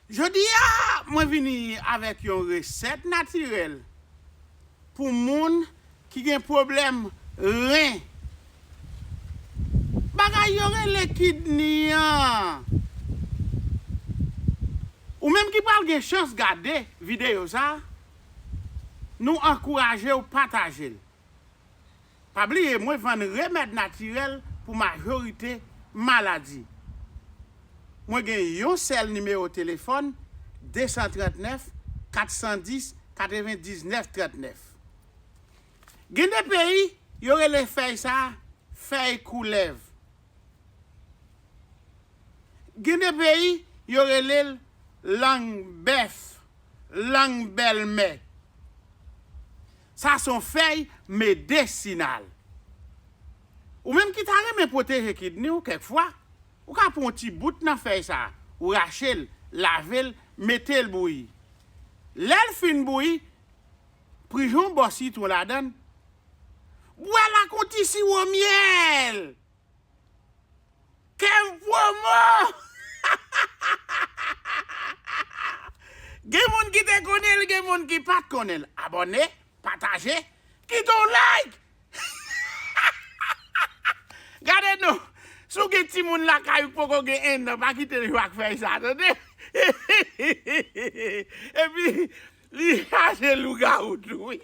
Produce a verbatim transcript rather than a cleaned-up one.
Jodi a, mwen vini avèk yon resèt natirèl pou moun ki gen pwoblèm ren. Bagay yo rele kidni an. Ou menm ki pral gen chans gade videyo sa, nou ankouraje w pataje l. Pa bliye, mwen vann remèd natirèl pou majorite maladi. Mwen gen yon sèl nimewo telefòn, de san trannèf, kat san dis, katrevendiznèf trannèf. Gen de peyi, yo rele fèy sa a fèy koulèv. Gen de peyi, yo rele l lang bèf, lang bèlmè. Sa se yon fèy medesinal. Ou menm ki ta renmen pwoteje kidni w kèk fwa, ou ka pran yon ti bout nan fèy sa a, ou rache l, lave l, mete l bouyi. Lè l fin bouyi, prijon bò sitwon ladan l, bwè l ak yon ti siwo myèl. Kev pwomo! Gen moun ki te konnen l, gen moun ki pa t konnen l. Abòne, pataje, kite yon like! Gade non, si w gen timoun lakay ou k poko gen enn an, pa kite l jwe ak fèy sa, tande? Epi, li chaje lougawou tou, wi.